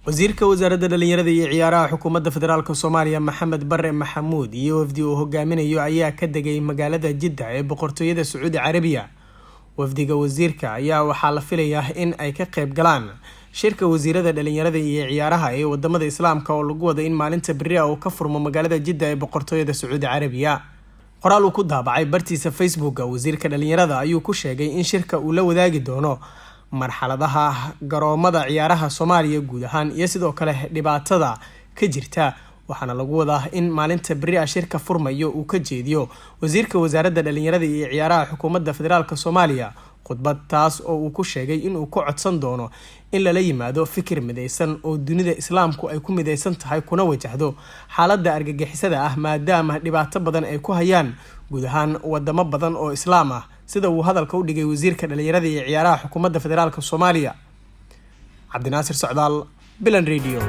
Wasiirka Wasaaradda Dhalinyarada iyo Ciyaaraha Xukuumadda Federaalk Soomaaliya, Maxamed Bare Maxamuud, iyo wafdi uu hogaaminayo ayaa ka degay magaalada Jidda ee Boqortooyada Sacuudi Carabiya. Wafdiga wasiirka ayaa waxaa la filayaa in ay ka qayb galaan shirka wasiirada dhalinyarada iyo ciyaaraha ee wadamada Islaamka oo lagu wado in maalinta beriha uu ka furmo magaalada Jidda ee Boqortooyada Sacuudi Carabiya. Qoraal uu ku daabacay bartiisa Facebooka, wasiirka dhalinyarada ayuu ku sheegay in shirka uu la wadaagi doono marxaladaha garoomada ciyaaraha Soomaaliya guud ahaan iyo sidoo kale dhibaatada ka jirta. Waxaana lagu wadaa in maalinta beri a shirka furmayo uu ka jeediyo wasiirka Wasaaradda Dhalinyarada iyo Ciyaaraha Xukuumadda Federaalk Soomaaliya khudbad, taas oo uu ku sheegay inuu ku codsan doono in lala yimaado fikir midaysan oo dunida Islaamku ay ku midaysan tahay, kuna wajahdo xaaladda argagixisada ah, maadaama dhibaato badan ay ku hayaan guud ahaan wadamo badan oo Islaam ah, sida uu hadalka u dhigay wasiirka Dhalinyarada iyo Ciyaaraha Xukuumadda Federaalk Soomaaliya. Cabdinaasir Socdaal, Bilan Radio.